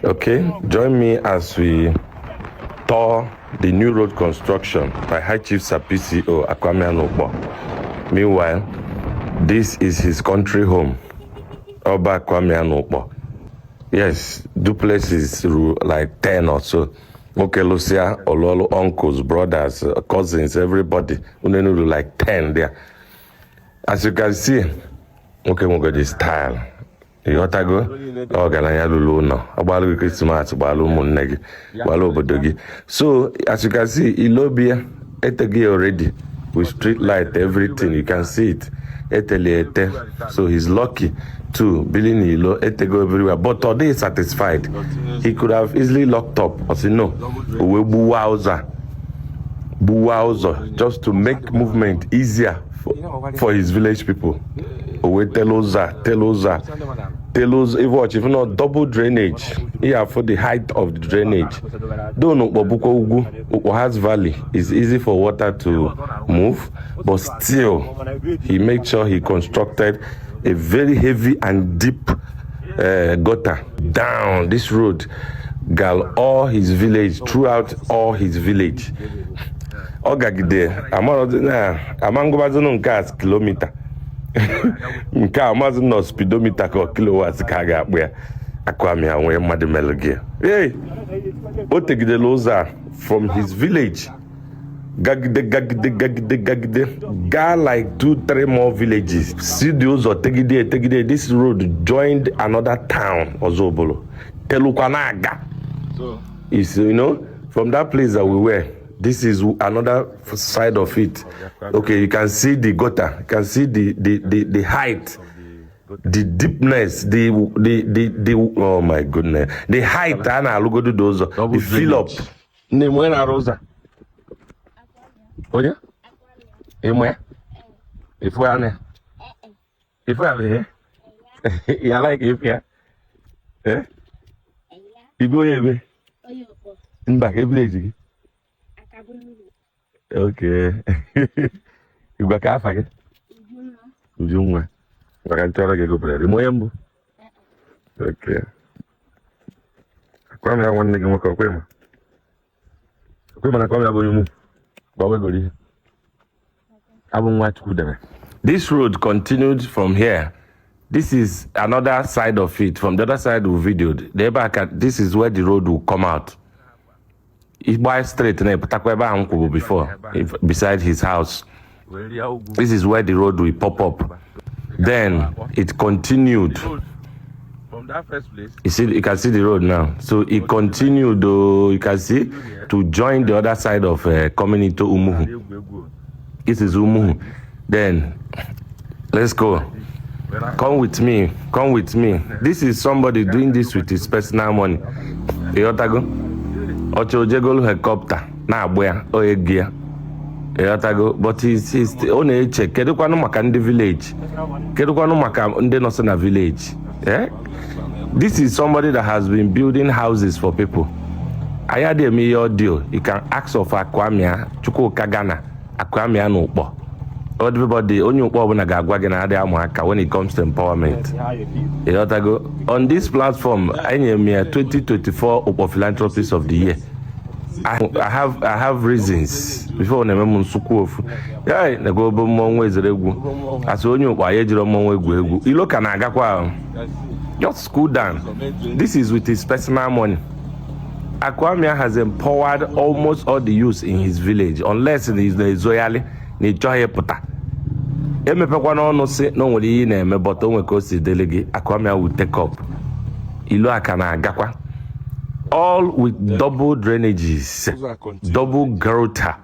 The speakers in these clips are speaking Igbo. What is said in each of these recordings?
Okay, join me as we tour the new road construction by High Chief Sir PCO Akuamia N'Ukpor. Meanwhile, this is his country home, Oba Akuamia N'Ukpor. Yes, duplexes through like 10 or so. Nwoke lụsịa, ọlụọlụ uncles, brothers, cousins, everybody. Unu like 10 there. As you can see, nwoke nwegodi style. Ịghọtago? Ọgaranya lụrụ ụlọ, ọgbalụ gị Christmas, gbalụ ụmụnne gị, gbalụ obodo gị. So as you can see, ilobia eteghị already with street light, everything. You can see it, eteli ete. So he's lucky too, building ilo etego everywhere, but ọ dịghị satisfied. He could have easily locked up. Ọ sị no, o wee gbuwa ụzọ a, gbuwa ụzọ just to make movement easier for his village people. O wee tele ụzọ a, tele ụzọ a, tele ụzọ. If watch, if not double drainage here for the height of the drainage, though n'Ukpor bụkwa ugwu, Ukpor has valley, it's easy for water to move, but still he made sure he constructed a very heavy and deep gutter down this road gal all his village, throughout all his village. Ọ gagide amangụbazinụ nke a kilometer, nke a maazị nọ speedometer ka kilowatts ka a ga-akpụ ya. Akuamia nwee mmadụ melụ gị. Hey, o tegidere ụzọ a from his village, gagide, gagide, gagide, gagide, gaa like two three more villages, si dị ụzọ tegide, tegide. This road joined another town, Ozubulu, telukwa na-aga is from that place that we were. This is another side of it. Okay, you can see the gutter, you can see the height, the deepness, the oh my goodness, the height a na-alụgodo dị ụzọ, the fill up. Nne m, onye na-arụ ụzọ a? Onye ịmụ ya, ịfụ ya anya, ịfụ ya bụ ihe ya like ịfụ ya. Eh, ibe onye ebe? Onye Ukpor. Mba, ka village gị? Akabulu. Okay, igwa ka afa gị? Ujunwa. Ujunwa, maka ntọrọ gị ego pụtara ime onye mbụ. Okay, akwa m ya nwanne gị nwoke, ọkwa ịma, ọkwa ịma na akwa m ya bụ onye mụ gbawegoro ihe abụ nwa Chukwu debe. This road continued from here. This is another side of it. From the other side we videoed. The ebe aka, this is where the road will come out. Ịgba straight na-epụtakwa ebe ahụ m kwuru before, beside his house. This is where the road will pop up. Then it continued. From that first place. You see, you can see the road now. So it continued, though, you can see, to join the other side of coming into Umuhu. Egwu egwu. This is Umuhu. Then let's go. Come with me. Come with me. This is somebody doing this with his personal money. Ịghọtago? Ọchọ ojegolu helicopter na-agba ya o ego ya. Ịghọtago? But ọ na-eche, kedụkwanụ maka ndị village? Kedụkwanụ maka ndị nọ na village? Eh? This is somebody that has been building houses for people. Anyị adịghị eme ihe audio. You can ask of Akuamia, Chukwuka Ghana, Akuamia na Ukpor. Everybody, onye Ukpor ọbụla ga-agwa gị na adịghị amụ aka when it comes to empowerment. Ịghọtago? On this platform, anyị nyere m ya 2024 Ukpor Philanthropist of the Year. I have reasons before na-eme m nsukwu ofu ya na ebe mmọnwụ ezere egwu asị onye Ukpor anyị ejiri mmọnwụ egwu egwu ilo ka na-agakwa ahụ. Just cool down. This is with his personal money. Akuamia has empowered almost all the youths in his village, unless na na-ezoghali na ịchọghị ịpụta emepekwana ọnụ si na o nwere ihe ị na-eme, but o nwere ka o si dịrị gị. Akuamia will take up ilu aka na-agakwa, all with double drainages, double gutter.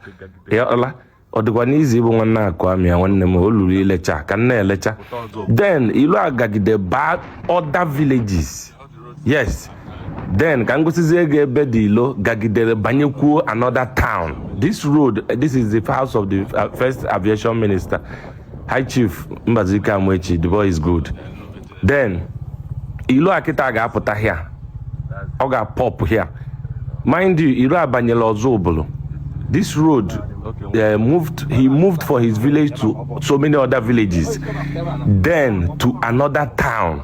Ịghọtala? Ọ dịkwa n'izu ịbụ nwanne Akuamia, nwanne m, o luru ilecha ka m na-elecha. Then ilu agagide baa other villages. Yes, then ka m gosizie gị ebe dị ilo gagidere banyekwuo another town. This road, this is the house of the first aviation minister, High Chief Mbazike Amuechi. The boy is good. Then ilo akịta ga-apụta here, ọ ga-pop here. Mind you, ilo abanyela Ozubulu. This road moved, he moved for his village to so many other villages, then to another town.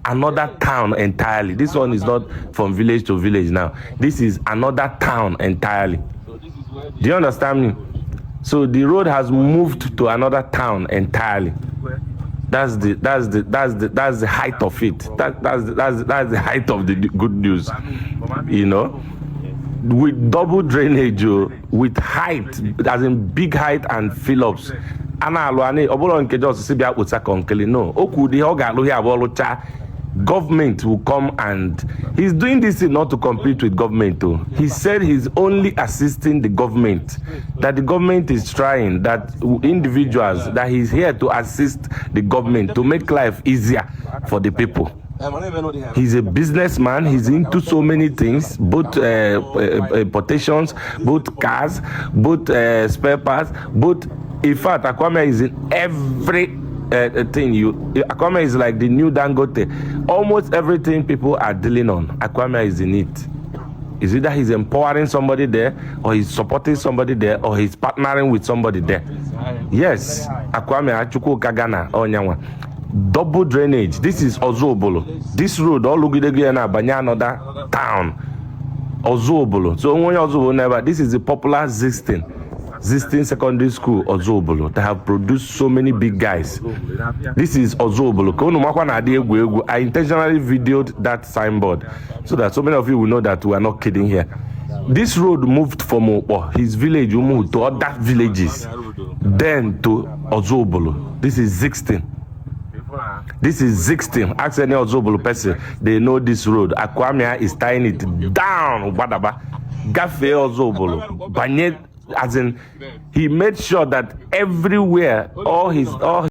Another town entirely. This one is not from village to village now. This is another town entirely. Do you understand me? So the road has moved to another town entirely. That's the height of it. That's the height of the good news. With double drainage, oh, with height, as in big height and fill-ups. A na-alụ a ọ bụrụ nke just si bịa kpụcha concrete, no. O kwuru ihe ọ ga-alụ ya abụọ lụcha, government will come, and he's doing this thing not to compete with government, oh. He said he's only assisting the government, that the government is trying, that individuals, that he's here to assist the government to make life easier for the people. He's a businessman. He's into so many things, both importations, both cars, both spare parts, both. In fact, Akwame is in every thing. You Akwame is like the new Dangote. Almost everything people are dealing on, Akwame is in it. Is either he's empowering somebody there, or he's supporting somebody there, or he's partnering with somebody there. Yes, Akwame Achukwu Kagana Onyanwa. Double drainage. This is Ozubulu. This road, all ya na-abanye another town. Ozubulu. So onye Ozubulu never. This is the popular Zistin Secondary School, Ozubulu. They have produced so many big guys. This is Ozubulu. Ka unu makwa na adị egwu egwu. I intentionally videoed that signboard so that so many of you will know that we are not kidding here. This road moved from Okpo, his village Umu, to other villages, then to Ozubulu. This is 16. This is 16. Ask any Ozubulu person, they know this road. Akwamia is tying it down. Badaba. Gafee Ozubulu. Banye, as in, he made sure that everywhere, all his all